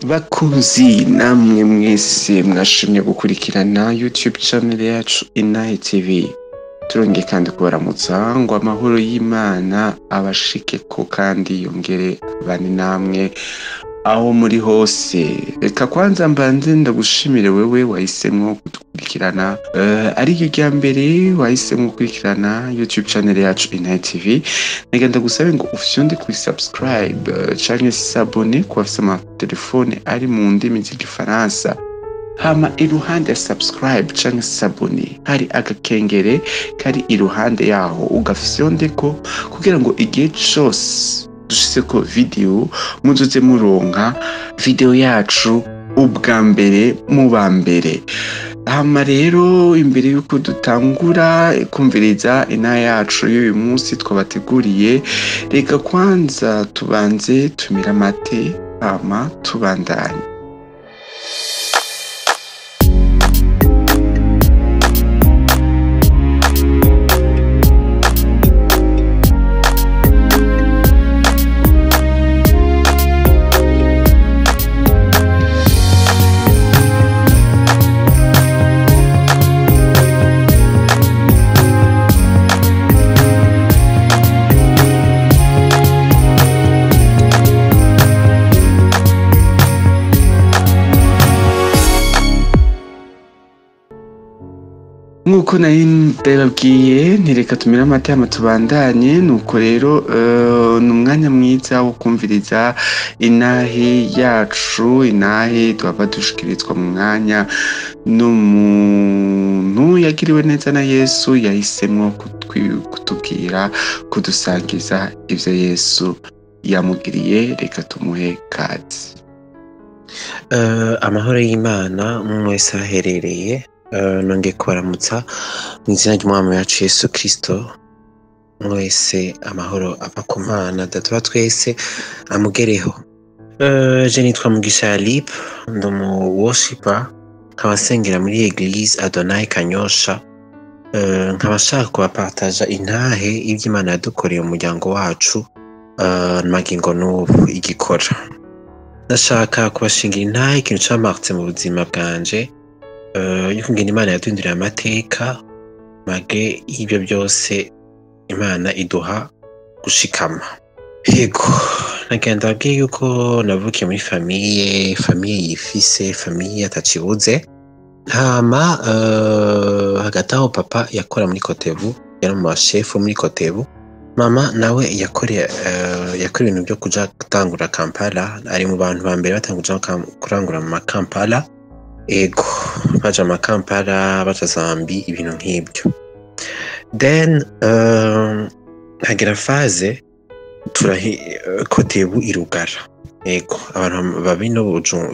Bakunzi namwe mwese mwashimye gukurikirana YouTube channel yacu Inahe TV, turongeye kandi kubaramutsa ngo amahoro y'Imana abashikeko kandi yongere abane namwe aho muri hose. Reka kwanza mbanze ndagushimire wewe wahisemwo kudukurikirana, ariryo rya mbere wahisemwo gukurikirana YouTube channel yacu Inahe TV. Nagenda ndagusabe ngo ufyonde kuri subscribe canke s'abonner ku bafise amatelefone ari mu ndimi z'igifaransa, hama iruhande ya subscribe canke s'abonner hari agakengere kari iruhande yaho, ugafyondeko kugira ngo igihe cose dushizeko video muzoze muronka video yacu ubwa mbere mu ba mbere. Hama rero imbere yuko dutangura kumviriza intahe yacu y'uyu munsi twabateguriye, reka kwanza tubanze tumire amate hama tubandanye. Nk'uko nari ndababwiye ntireka tumire amate hama tubandanye. Nuko rero ni umwanya mwiza wo kumviriza intahe yacu, intahe twaba dushikirizwa mu mwanya n'umuntu yagiriwe neza na Yesu, yahisemwo kutubwira, kudusangiza ivyo Yesu yamugiriye. Reka tumuhe kazi. Amahoro y'Imana umwe wese aherereye. Nongeye kubaramutsa mu izina ry'Umwami wacu Yesu Kristo. Mwese amahoro ava ku Mana Data wa twese amugereho. Je nitwa Mugisha Alip, ndi umu worshiper, nkaba nsengera muri Eglise Adonai Kanyosha. Nkaba nshaka kubapartaja intahe ivy'Imana yadukoreye mu muryango wacu, magingo n'ubu igikora. Ndashaka kubashingira intahe ikintu camartse mu buzima bwanje, yuko ingene Imana yaduhinduriye amateka, mage y'ibyo byose Imana iduha gushikama. Yego, nagenda ndababwiye yuko navukiye muri famille yifise, famille atacibuze. Hama hagati aho papa yakora muri Kotebu, yari mu bashefu muri Kotebu. Mama nawe yakora ibintu byo kuja gutangura Kampala, ari mu bantu ba mbere batangura kurangura mu Kampala. Ego, baja mu Kampala, baja Zambi, ibintu nk'ibyo. Then hagera phase Kotebu irugara. Ego, abantu babino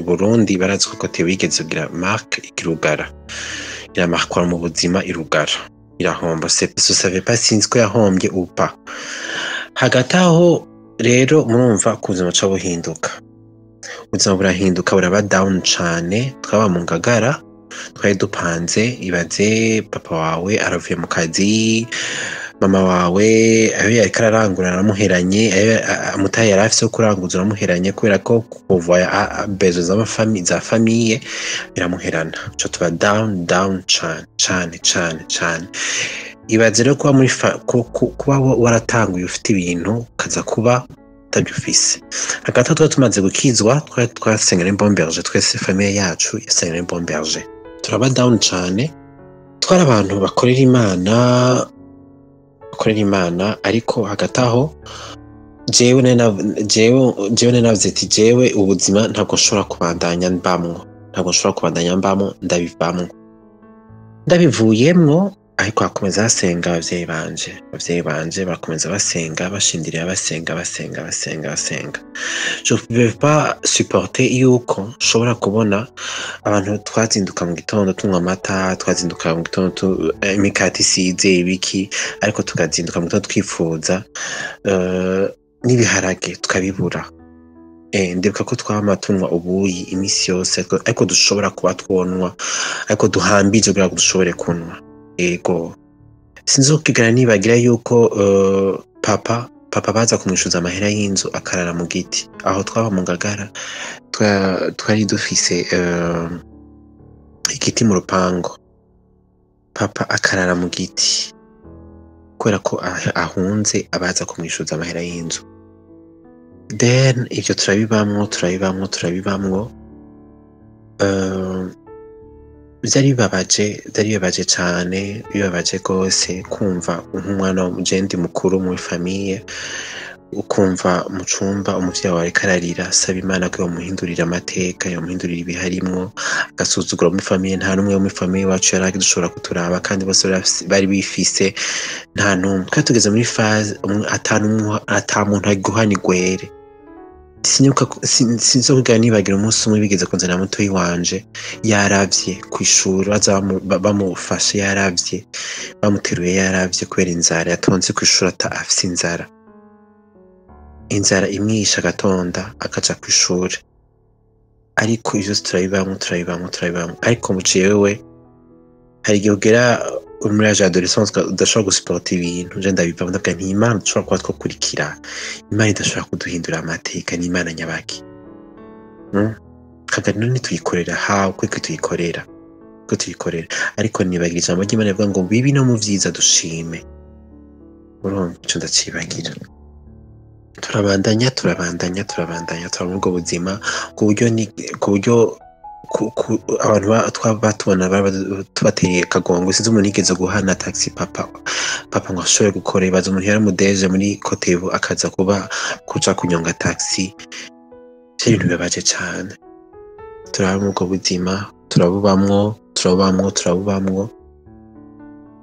Burundi barazi ko Kotebu yigeze kugira marque ikirugara. Iramarkwa mu buzima irugara. Irahomba, je savais pas sinzi ko yahombye ou pas. Hagati aho rero murumva ko ubuzima buca buhinduka. Ubuzima burahinduka, buraba down cane. Twaba mu Ngagara, twari dupanze, ibaze papa wawe aravuye mu kazi, mama wawe ayo yariko ararangura aramuheranye, ayo amutaye yari afise yo kuranguza aramuheranye, kubera ko kuva bezo za famille biramuherana. Ico tuba down down cane cane cane cane. Ibaze rero kuba muri kuba waratanguye ufite ibintu ukaza kuba utabyufise. Hagati aho twari tumaze gukizwa, twari twasengera Bomberge, twese famille yacu yasengera Bomberge. Turaba down cane, twari abantu bakorera Imana, ariko hagati aho jewe navuze ati jewe ubuzima ntabwo nshobora kubandanya mbamwo, ndabivamwo, ndabivuyemwo. Ariko hakomeza basenga abavyeyi banje, bakomeza basenga, bashindiriye, basenga basenga basenga basenga. Je pouvais pas supporter yuko nshobora kubona abantu twazinduka mu gitondo tunywa amata, twazinduka mu gitondo imikate isize ibiki, ariko tukazinduka mu gitondo twifuza n'ibiharage tukabibura. Ndibuka ko twama tunywa ubuyi imisi yose, ariko dushobora kuba twonwa, ariko duhambije kugira ngo dushobore kunwa. Ego, sinzokigana nibagira yuko papa Papa baza kumwishuza amahera y'inzu akarara mu giti. Aho twaba mu Ngagara twari dufise igiti mu rupango. Papa akarara mu giti kubera ko ahunze abaza kumwishuza amahera y'inzu. Then ivyo turabibamwo, turabibamwo, turabibamwo. Vyari bibabaje, vyari bibabaje cane, bibabaje gose kumva nk'umwana je ndi mukuru muri famille, ukumva mu cumba umuvyeyi wawe ariko ararira asaba Imana ko yomuhindurira amateka, yomuhindurira ibiharimwo, agasuzuguro muri famille. Nta n'umwe wo muri famille wacu yari agishobora kuturaba, kandi bose bari bifise, nta n'umwe. Twari tugeze muri phase ata n'umwe, ata muntu aguhana igwere. Sinibuka, sinzokwigira nibagira umunsi umwe bigeze kunzanira mutoyi wanje yaravye kw'ishuri, baza bamufashe yaravye, bamuteruye yaravye kubera inzara. Yatonze kw'ishuri ata afise inzara, inzara imwishe, agatonda akaja kw'ishuri. Ariko ivyo turabibamwo, turabibamwo, turabibamwo. Ariko mu jewe hari igihe ugera uri muri âge adolescence udashobora gusuporta ibintu. Je ndabivamwo, ndavuga nti Imana dushobora kuba twokurikira, Imana idashobora kuduhindura amateka, ni Imana nyabaki? Kaga none tuyikorera hawe kuko tuyikorera, ko tuyikorera. Ariko nibagira ijambo ry'Imana rivuga ngo bibi no mu vyiza dushime. Urumva ico ndacibagira. Turabandanya, turabandanya, turabandanya, turaba muri ubwo buzima ku buryo abantu twaba batubona tubateye akagongo. Sinzi umuntu yigeze guhana taxi papa ngo ashobore gukora. Ibaza umuntu yari umudeje muri Kotebu akaza kuba kuja kunyonga taxi. Vyari ibintu bibabaje cane. Turaba muri ubwo buzima, turabubamwo, turabubamwo, turabubamwo,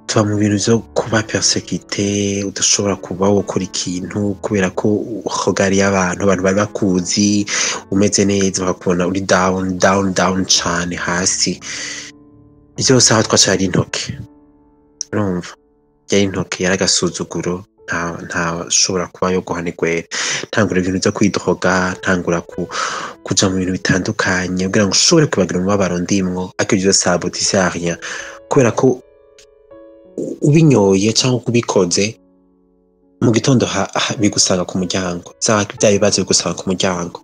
tuba mu bintu vyo kuba persécuté, udashobora kuba wokora ikintu kubera ko regard y'abantu, abantu bari bakuzi umeze neza bakakubona uri down, down, down cane, hasi. Vyose aho twaca yari intoke. Urumva yari intoke, yari agasuzuguro. Nta shobora kuba yo guhana igwere. Ntangura ibintu vyo kwidroga, ntangura kuja mu bintu bitandukanye kugira ngo ushobore kwibagira umubabaro ndimwo. Ariko ivyo vyose aboutissait à rien, kubera ko ubinyoye cyangwa ubikoze, mu gitondo bigusanga ku muryango, za bya bibazo bigusanga ku muryango.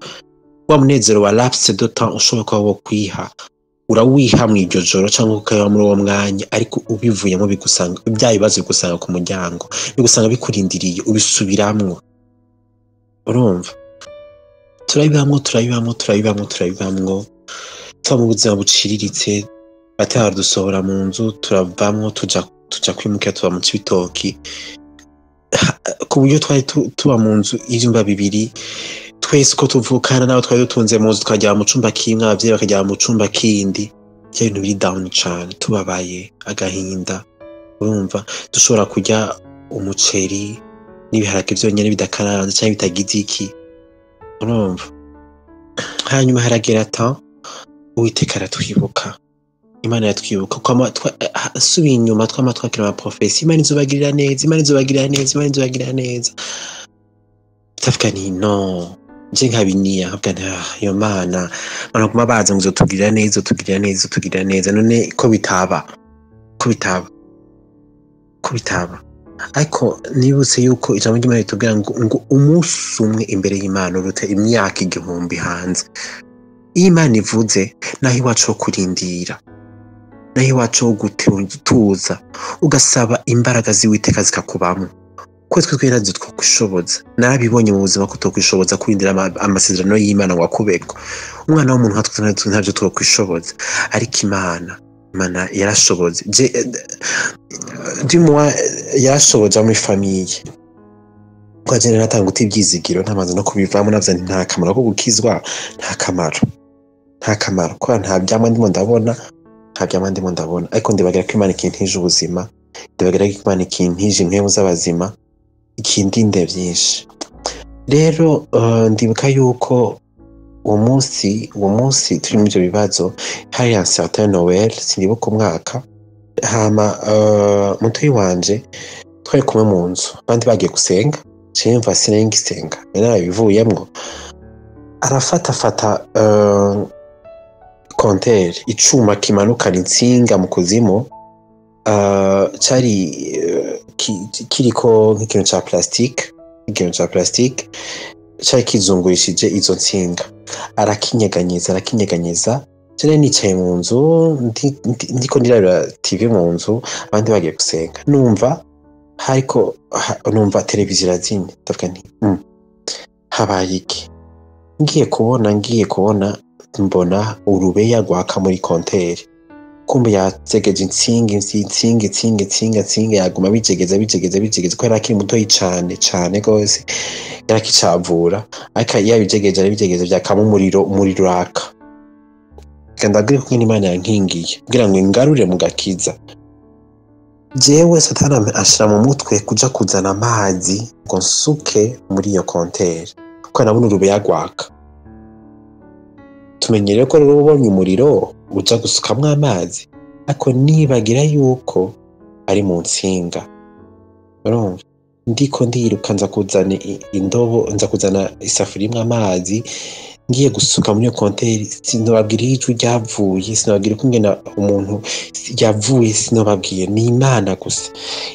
Wa munezero wa laps de temps ushobora kuba wo kwiha, urawiha mw'iryo joro cyangwa ukayiha muri uwo mwanya, ariko ubivuyemo bigusanga, bya bibazo bigusanga ku muryango, bigusanga bikurindiriye, ubisubiramwo. Urumva turabibamwo, turabibamwo, turabibamwo, turabibamwo, tuba mu buzima buciriritse. Batera baradusohora mu nzu, turavamwo, tuja kwimukira, tuba mu Cibitoki, ku buryo twari tuba mu nzu y'ivyumba bibiri twese uko tuvukana n'abo twari dutunze mu nzu, tukajya mu cumba kimwe, abavyeyi bakajya mu cumba kindi. Vya bintu biri down cane, tubabaye, agahinda. Urumva dushobora kurya umuceri n'ibiharage vyonyene bidakaranze canke bitagize iki. Urumva hanyuma haragera ta Uwiteka aratwibuka, Imana iratwibuka. Subiye inyuma, twama twakira ama prophéties: Imana izobagirira neza, Imana izobagirira neza, Imana izobagirira neza. Ndavuga nti no je nkabiniya, nkavuga nti ah, iyo Mana banaguma baza ngo izotugirira neza, izotugirira neza, izotugirira neza, none ko bitaba, ko bitaba, ko bitaba? Ariko nibutse yuko ijambo ry'Imana ritubwira ngo umunsi umwe imbere y'Imana uruta imyaka 1000 hanze. Iyo Imana ivuze, naho iwacu ho kurindira, naho iwacu ho gutuza, ugasaba imbaraga z'Uwiteka zikakubamwo, kuko twe ntazo twokwishoboza. Narabibonye mu buzima ko twokwishoboza kurindira amasezerano y'Imana ngo akubeko. Umwana w'umuntu nkatwe ntavyo twokwishoboza, ariko Imana yarashoboze. Je du moins yarashoboje muri famille, kuko je natanga guta ivyizigiro, ntamaze no kubivamo. Navuze nti nta kamaro ko gukizwa, nta kamaro, nta kamaro, kubera nta vyamwa ndimo ndabona, nta vyamwa ndimo ndabona. Ariko ndibagira ko Imana ikintije ubuzima, ndibagira ko Imana ikintije impwemu z'abazima, ikindinde vyinshi. Rero ndibuka yuko uwo munsi turi muri ivyo bibazo, hari un certain Noël, sinibuka umwaka. Hama mutoyi wanje twari kumwe mu nzu, abandi bagiye gusenga, cimva sinari ngisenga, nari narabivuyemwo. Arafatafata compteur, icuma kimanukana intsinga mu kuzimu, cari kiriko nk'ikintu ca plastique. Ikintu ca plastique cari kizungurishije izo ntsinga, arakinyeganyeza, arakinyeganyeza. Jene nicaye mu nzu, ndiko ndirabira TV mu nzu, abandi bagiye gusenga, numva hariko numva televiziyo irazimye. Ndavuga nti habaye iki? Ngiye kubona mbona urubeya rwaka muri compteur. Kumbe yazegeje intsinga, intsinga, intsinga, intsinga, intsinga, yaguma bijegeza, bijegeza, bijegeza, ko yari akiri mutoyi cane cane gose, yarakicavura. Ariko yabijegeje, arabijegeza, vyakamo umuriro, umuriro uraka. Ndabwire ko Imana yankingiye kugira ngo ingarure mu gakiza. Jewe Satani ashira mu mutwe kuja kuzana amazi ngo nsuke muri iyo compteur, kuko nabona urubeya rwaka. Tumenyere ko rero ubonye umuriro uja gusukamwo amazi, ariko nibagira yuko ari mu ntsinga. Urumva, ndiko ndiruka nza kuzana indobo, nza kuzana isafuriya irimwo amazi, ngiye gusuka muri iyo compteur. Sinobabwira ijwi ryavuye, sinobabwira uko ingene umuntu yavuye, sinobabwira. Ni Imana gusa.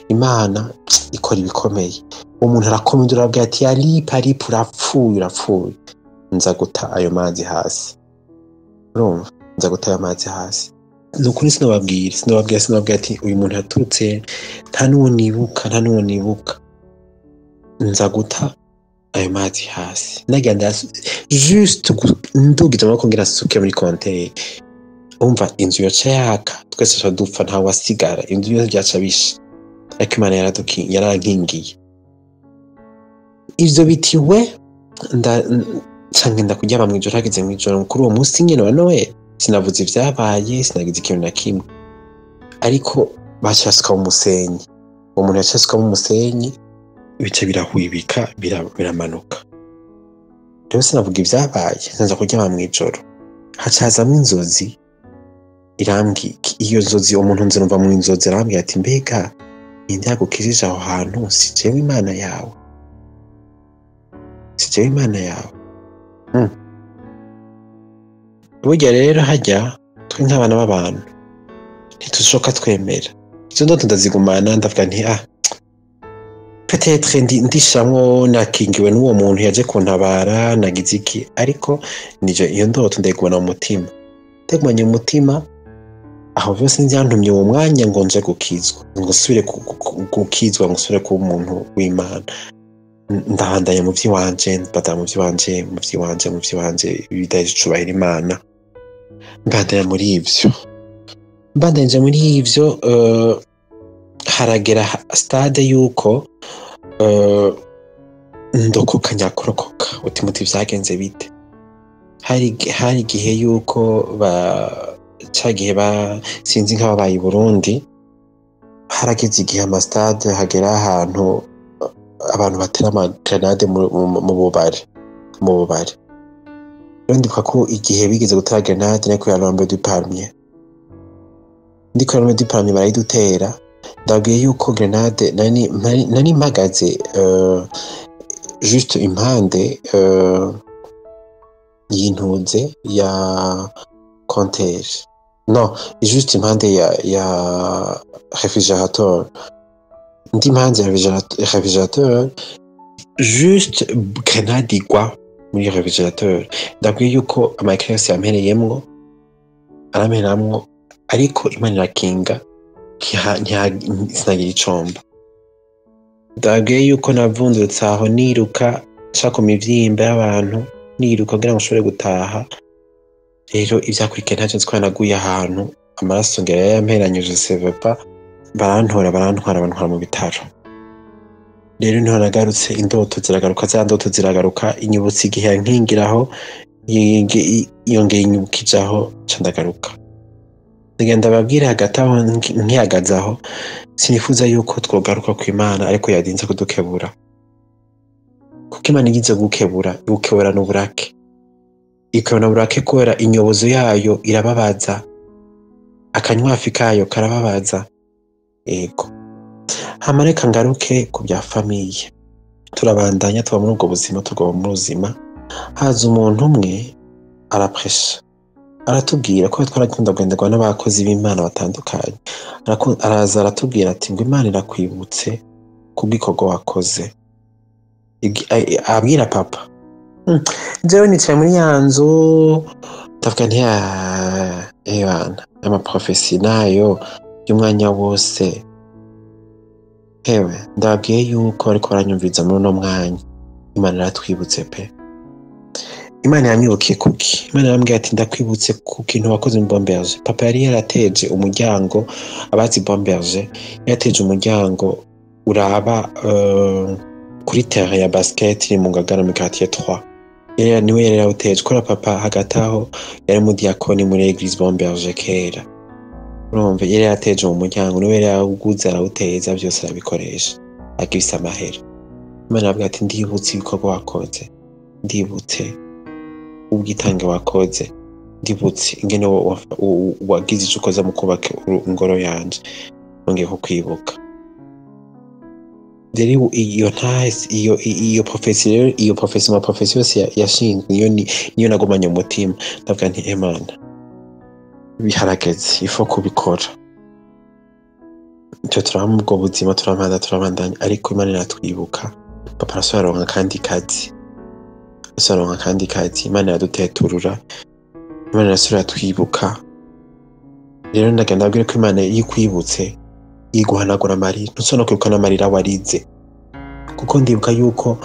Imana ikora ibikomeye. Umuntu arakomeza, urabwira ati aripa, aripa, urapfuye, urapfuye. Nza guta ayo mazi hasi. Urumva, nza guta ayo mazi hasi. Ni ukuri sinobabwira, sinobabwira, sinobabwira ati uyu muntu yaturutse. Nta n'uwo nibuka, nta n'uwo nibuka. Nza guta ayo mazi hasi, nagira juste ndugije amaboko ngira nsuke muri compteur. Umva, inzu yoca yaka, twese tuca dupfa, ntawe wasigara, inzu yose vyaca bisha. Ariko Imana yarankingiye. Ivyo biti we nca ngenda kuryama mw'ijoro. Hageze mw'ijoro kuri uwo munsi nyene wa Noel, sinavuze ivyabaye, sinagize ikintu na kimwe, ariko baca basuka mu musenyi. Uwo muntu yaciye asukamwo umusenyi, bica birahwibika, biramanuka. Rero sinavuga ivyabaye, nza kuryama mw'ijoro, haca hazamwo inzozi. Irambwiye iyo nzozi, umuntu nzi numva mu nzozi arambwira ati: "Mbega ninde yagukijije aho hantu? Si jewe Imana yawe? Si jewe Imana yawe?" Burya rero harya twe nk'abana b'abantu ntidushoka twemera izo ndoto. Ndazigumana, ndavuga nti: "Ah, peut-être ndishamwo nakingiwe n'uwo muntu yaje kuntabara, nagize iki." Ariko nije iyo ndoto ndayigumana mu mutima, ndayigumanye mu mutima. Aho vyose vyantumye uwo mwanya ngo nje gukizwa, ngo nsubire gukizwa, ngo nsubire kuba umuntu w'Imana. Ndabandanya mu vy'iwanje, mbandanya mu vy'iwanje, mu vy'iwanje, mu vy'iwanje bidahesha icubahiro Imana. Mbandanya muri ivyo, mbandanyije muri ivyo, haragera stade yuko ndokoka nyakurokoka. Uti muti vyagenze bite? Hari igihe yuko ba ca gihe ba sinzi nk'ababaye i Burundi, harageze igihe amastade hagera ahantu abantu batera amagrenade mu bubare. Rero ndibuka ko igihe bigeze gutera grenade nari kuri Rombe du Palmier, ndi kuri Rombe du Palmier barayidutera. Ndabwiye yuko grenade nari mpagaze juste impande y'intuze ya compteur, no juste impande ya réfrigérateur, ndi impande ya réfrigérateur, juste grenade igwa muri réfrigérateur. Ndabwiye yuko ama éclairs yose yampereyemwo, aramperamwo, ariko Imana irakinga, sinagira icomba. Ndabwiye yuko navundutse aho niruka nca ku mivyimba y'abantu, niruka kugira ngo nshobore gutaha. Rero ivyakurikiye ntacyo nzi, ko naguye ahantu, amaraso ngera yamperanye, je sais pas. Barantora, barantwara, bantwara mu bitaro. Rero niho nagarutse, indoto ziragaruka, za ndoto ziragaruka, inyibutsa igihe yankingiraho, yongeye inyibukijaho, nca ndagaruka. Ndagenda babwira hagati aho nkihagaze aho, sinifuza yuko twogaruka ku Imana, ariko yadinze kudukebura, kuko Imana igize gukebura, igukeburana uburake, ikabona burake, kubera inyobozo yayo irababaza, akanywafi kayo karababaza. Ego, hama reka ngaruke ku bya famille. Turabandanya tuba muri ubwo buzima, tugaba muri buzima. Haza umuntu umwe arapresha, aratubwira ko twarakunda kugenderwa n'abakozi b'Imana batandukanye. Araza aratubwira ati ngo Imana irakwibutse kubw'ikorwa wakoze. Abwira papa. Jewe nicaye muri ya nzu ndavuga nti bana amaprofesi nayo y'umwanya wose. Hewe ndababwiye yuko bariko baranyumviriza muri uno mwanya, Imana iratwibutse pe. Imana yamwibukiye kuki? Imana yarambwiye ati ndakwibutse ku kintu wakoze mu Bomberge. Papa yari yarateje umuryango, abazi Bomberge, yarateje umuryango uraba kuri terrain ya basket iri mu Ngagara mu quartier 3. Niwe yari yarawuteje. Kubera papa hagati aho yari umudiyakoni muri Eglise Bomberge kera. Urumva yari yarateje uwo muryango, niwe yari yarawuguze arawuteza byose arabikoresha. Agifise amahera. Imana aravuga ati ndibutse ibikorwa wakoze. Ndibutse ubwitange wakoze, ndibutse ingene wagize ico ukoze mu kubaka ingoro yanje, nongeye kukwibuka. Rero iyo ntahe, iyo profesi rero, iyo profesi mu profesi yose yashinzwe, niyo nagumanye umutima. Ndavuga nti Imana biharageze, ifo kubikora. Icyo turaba ubwo buzima, turabandanya, turabandanya, ariko Imana iratwibuka. Papa arasubira aronka akandi kazi, aronka akandi kazi, Imana iraduteturura, Imana irasubira iratwibuka. Rero ndagenda ndabwire ko Imana iyo ikwibutse iguhanagura amarira, ntusubira no kwibuka n'amarira warize. Kuko ndibuka yuko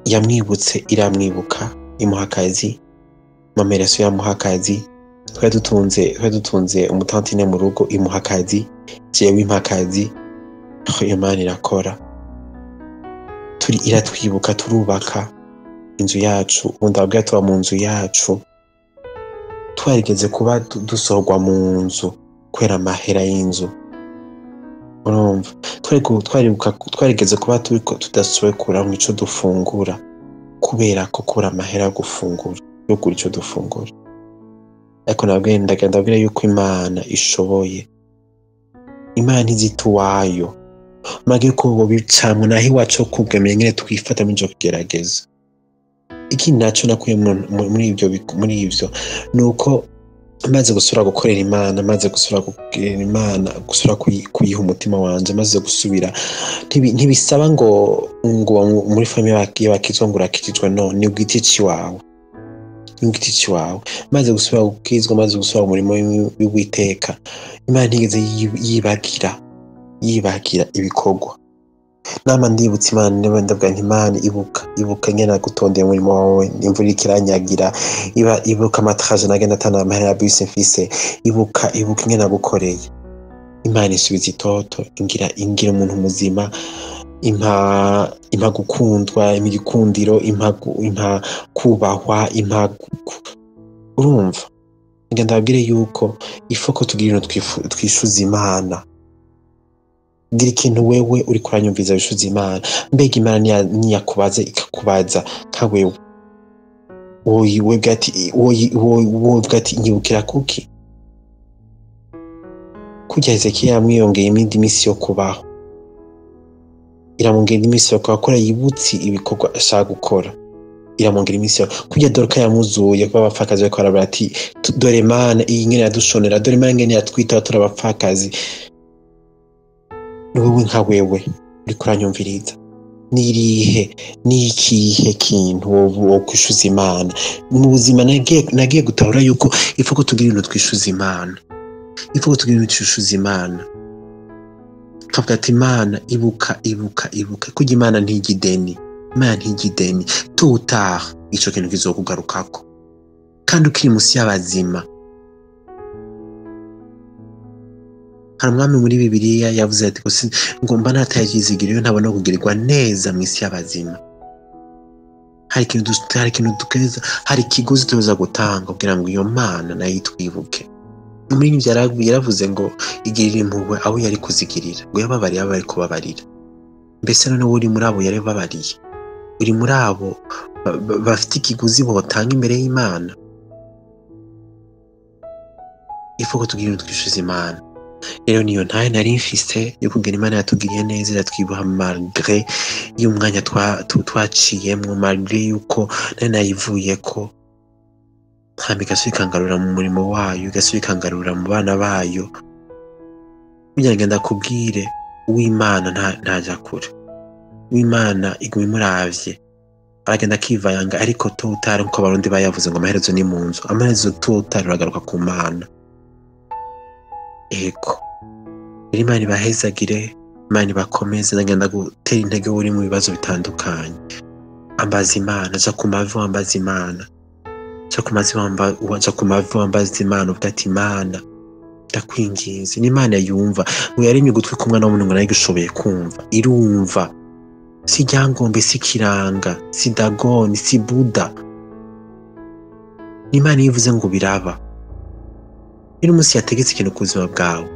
yamwibutse, iramwibuka, imuha akazi, mama irasubira iramuha akazi. Twari dutunze umutantine mu rugo, imuha akazi, jewe impa akazi. Imana irakora, iratwibuka, turubaka inzu yacu. Ubu ndababwira tuba mu nzu yacu, twarigeze kuba dusohorwa mu nzu kubera amahera y'inzu. Urumva twarigeze kuba turiko tudashoboye kuronka ico dufungura kubera ko kubura amahera yo gufungura, yo kugura ico dufungura. Ariko ndagenda ndababwira yuko Imana ishoboye. Imana ntizita uwayo. Mage ko bobicamwo naho iwacu kubwemeye nyene twifata muri ico kigeragezo. Ikindi naco nakuye muri ivyo nuko maze gusubira gukorera Imana, maze gusubira gukorera Imana, gusubira kuyiha umutima wanje, maze gusubira, ntibisaba ngo muri famille y'abakizwa ngo urakijijwe, no, ni ugiti ciwawe. Ni ugiti ciwawe. Maze gusubira gukizwa, maze gusubira mu murimo w'Uwiteka, Imana ntigeze yibagira ibikorwa. Nama ndibutse Imana, niba ndavuga nti Imana ibuka, ibuka ngena gutondera umurimo wawe, imvura iriko iranyagira, ibuka amatraje nagenda atana amahera ya bus mfise, ibuka, ibuka ingene nagukoreye. Imana isubiza itoto, ingira umuntu muzima, impa gukundwa, impa igikundiro, impa kubahwa, impa urumva. Ngira ndababwire yuko ifoko tugira ibintu twishuza Imana. Gira ikintu wewe uriko uranyumviza wishuza Imana. Mbega Imana niyakubaza ikakubaza nka wewe, wowe ati nyibukira kuki? Kurya Hezekiya yamwiyongeye iyindi minsi yo kubaho, iramwongera indi minsi yo kubaho, kubera yibutse ibikorwa ashaka gukora, iramwongera iminsi yo kurya. Doruka yamuzuye kuba abapfakazi bariko barabara ati dore Imana iyi ngene iradushonera, dore Imana ingene iratwitaho turi abapfakazi. Ni wewe nka wewe uriko uranyumviriza, nirihe, nikihe kintu wokwishuza Imana mu buzima? Nagiye gutahura yuko ifu ko tugira ibintu twishuza Imana, ifu ko tugira ibintu twishuza Imana. Kavuga ati Imana ibuka, ibuka, ibuka. Kurya Imana ntijya ideni, Imana ntijya ideni. Tutaha ico kintu kizokugarukako, kandi ukiri musi y'abazima. Hari umwami muri Bibiliya yavuze ati ngo mba nataye ivyizigiro iyo ntabona kugirirwa neza mw'isi y'abazima. Hari ikintu hari ikintu dukeneza, hari ikiguzi tuza gutanga kugira ngo iyo Mana nayo itwibuke. Muri ivyo yaravuze ngo igirira impuhwe abo yari kuzigirira, ngo yababariye abo yari kubabarira. Mbese none wowe uri muri abo yari babariye? Uri muri abo bafite ikiguzi botanga imbere y'Imana? Ifu ko tugira ibintu twishuza Imana. Rero niyo ntayo nari mfise yo kugira Imana yatugiriye neza, iratwibuha malgré y'umwanya twaciyemwo, malgré yuko nari nayivuyeko, hama igasubira ikangarura mu murimo wayo, igasubira ikangarura mu bana bayo. Burya ngenda ndakubwire, uw'Imana ntaja kure. w'Imana iguma imuravye, aragenda akivayanga, ariko totari nkuko abarundi bayavuze ngo amaherezo ni mu nzu, amaherezo totari uragaruka ku Mana. Ego rero Imana ibahezagire, Imana ibakomeze. Ndagenda gutera intege uri mu bibazo bitandukanye, ambaza Imana, ja ku mavi wambaza Imana, ja ku mavi ja ku mavi wambaza Imana, uvuga ati Imana ndakwinginze. Ni Imana yumva, ngo yaremye ugutwi k'umwana w'umuntu ngo nayo igushoboye kumva, irumva. Si Ryangombe, si Kiranga, si Dagoni, si Buda, ni Imana iyo ivuze ngo biraba. Iyo umunsi yategetse ikintu ku buzima bwawe,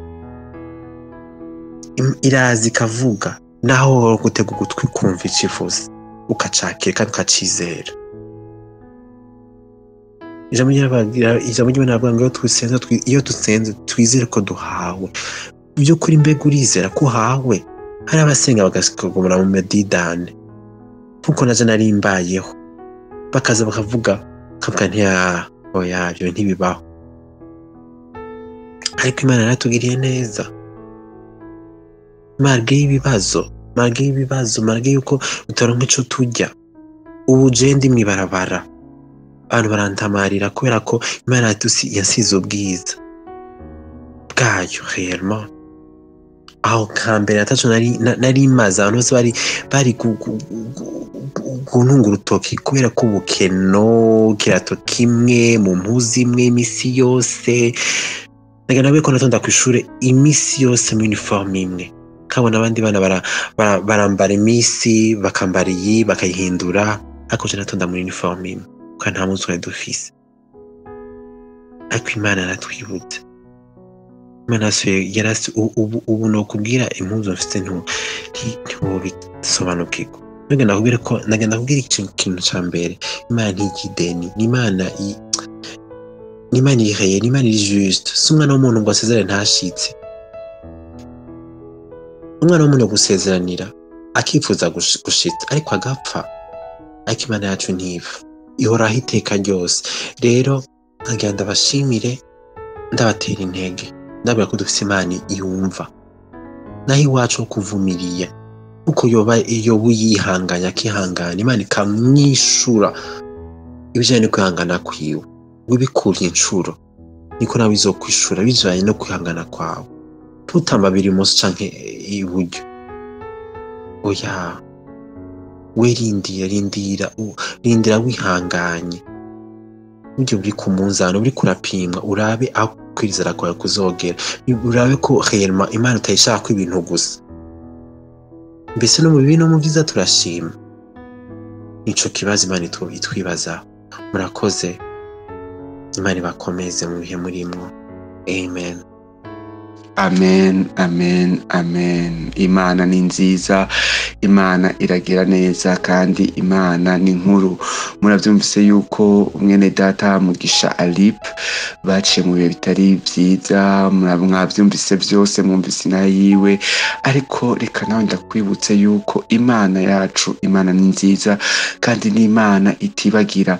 iraza ikavuga, naho wowe gutega ugutwi kumva ico ivuze, ukacakira kandi ukacizera. Ijambo ry'Imana riravuga ngo iyo dusenze twizere ko duhawe. By'ukuri mbega urizera ko uhawe? Hari abasenga bagakugumira mu medidane, nkuko naje nari mbayeho, bakaza bakavuga, bakavuga nti oya ibyo ntibibaho. Ariko Imana yaratugiriye neza, malgré ibibazo, malgré ibibazo, malgré yuko tutaronka ico turya. Ubu je ndi mw'ibarabara, abantu barantamarira kubera ko Imana yasize ubwiza bwayo réellement. Aho hambere ataco nari maze, abantu bose bari kuntunga urutoki kubera ko ubukeno, ikirato kimwe mu mpuzu imwe imisi yose. Nagenda nabwiye ko natonda kw'ishure imisi yose mu uniforme imwe, kabona abandi bana barambara imisi, bakambara iyi bakayihindura, ariko je natonda muri uniforme imwe kuko nta mpuzu twari dufise. Ariko Imana yaratwibutse, Imana yarasuye, ubu nokubwira impuzu mfise ntiwobisobanukirwa. Nagenda nakubwira ko, nagenda nakubwira ikintu ca mbere, Imana ntirya ideni, ni Imana ni Imana iri réelle, ni Imana iri juste. Si umwana w'umuntu ngo asezerane ntashitse. Umwana w'umuntu gusezeranira akifuza gushitsa ariko agapfa, ariko Imana yacu ntipfa, ihoraho iteka ryose. Rero nkagira ndabashimire, ndabatera intege, ndabwira ko dufise Imana yumva, naho iwacu ho kuvumiriye, kuko yoba uyihanganye akihangana, Imana ikamwishura ibijanye no kwihangana kwiwe. Wibikuriye incuro niko nawe izokwishura bijanye no kwihangana kwawe. Ntutambabire ibumoso canke iburyo, oya, we rindira, rindira, rindira wihanganye. Burya uri ku munzani, uriko urapimwa, urabe aho kwizera kwawe kuzogera, urabe ko réellement Imana utayishakako ibintu gusa. Mbese no mu bibi no mu vyiza turashima. Nico kibazo Imana itwibazaho. Murakoze, Imana ibakomeze mu bihe murimwo. Amen. Amen, amen, amen. Imana ni nziza, Imana iragira neza, kandi Imana ni nkuru. Muravyumvise yuko mwene data Mugisha Alip baciye mu bihe bitari vyiza, mwavyumvise vyose, mwumvise inaha yiwe. Ariko reka nawe ndakwibutse yuko Imana yacu, Imana ni nziza, kandi ni Imana itibagira.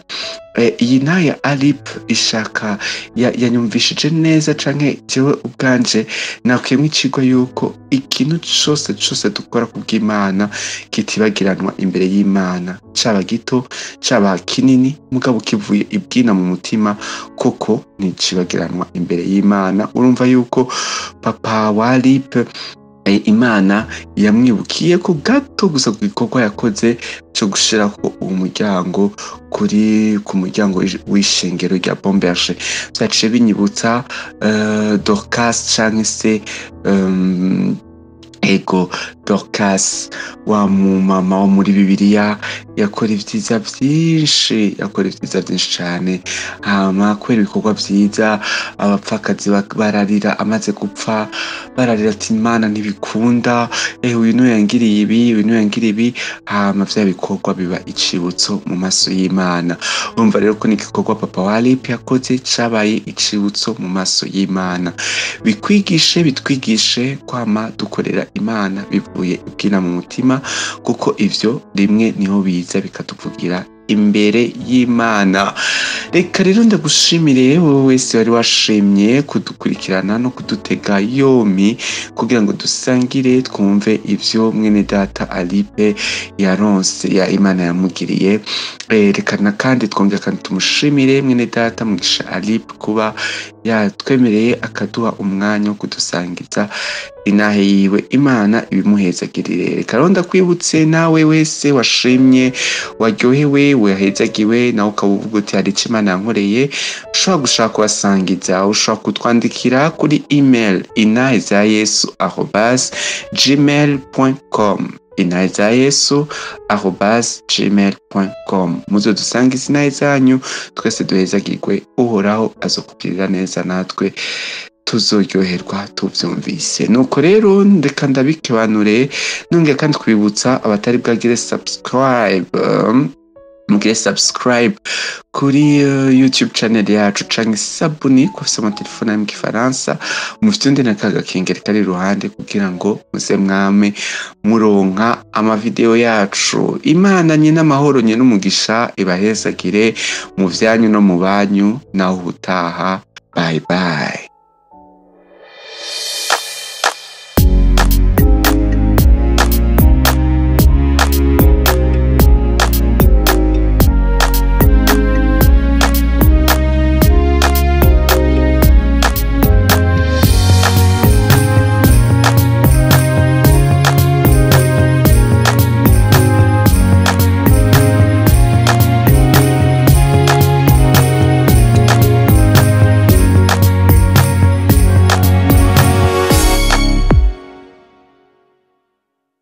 Iyi naya Alip ishaka yanyumvishije neza, canke jewe ubwanje nakuyemwo icigwa yuko ikintu cose cose dukora kubw'Imana kitibagiranwa imbere y'Imana, caba gito caba kinini, mugabo kivuye ibwina mu mutima, koko nticibagiranwa imbere y'Imana. Urumva yuko papa wa Alip, Imana yamwibukiye ko gato gusa ku gikorwa yakoze co gushirako uwo muryango kuri ku muryango w'ishengero rya Bomberge. Vyaciye binyibutsa Dorcas canke se ego Dorcas, wa mumama wo muri Bibiliya yakora ivyiza vyinshi, yakora ivyiza vyinshi cane. Hama kubera ibikorwa vyiza abapfakazi bararira, amaze gupfa bararira ati Imana ntibikunda, uyu niwe yangiriye ibi, uyu niwe yangiriye ibi. Hama vya bikorwa biba icibutso mu maso y'Imana. Urumva rero ko n'igikorwa papa wa Alip yakoze cabaye icibutso mu maso y'Imana. Bikwigishe, bitwigishe kwama dukorera Imana bivuye ibwina mu mutima, kuko ivyo rimwe niho biza bikatuvugira imbere y'Imana. Reka rero ndagushimire wowe wese wari washimye kudukurikirana no kudutega yomi kugira ngo dusangire twumve ivyo mwene data Alipe yaronse ya Imana yamugiriye. Reka na kandi twongera kandi tumushimire mwene data Mugisha Alipe kuba yatwemereye akaduha umwanya wo kudusangiza inahe yiwe. Imana ibimuhezagirire. Reka rero ndakwibutse nawe wese washimye, waryohewe, wahezagiwe, nawe ukaba uvuga uti hari ico Imana yankoreye, ushobora gushaka kubasangiza, ushobora kutwandikira kuri email inahezayesu@gmail.com, inahezayesu@gmail.com. Muzodusangize inahe zanyu, twese duhezagirwe. Uhoraho azokugirira neza, natwe tuzoryoherwa tuvyumvise. Nuko rero ndeka ndabikebanure, nongera kandi kwibutsa abatari bwagire subscribe, mugire subscribe kuri YouTube channel yacu canke sabuni ku bafise amatelefone ari mu gifaransa, mufite na ka gakengeri kari iruhande kugira ngo muze mwame muronka amavideo yacu. Imana nyene amahoro nyene umugisha ibahezagire mu vyanyu no mu banyu, naho ubutaha. Bye bye.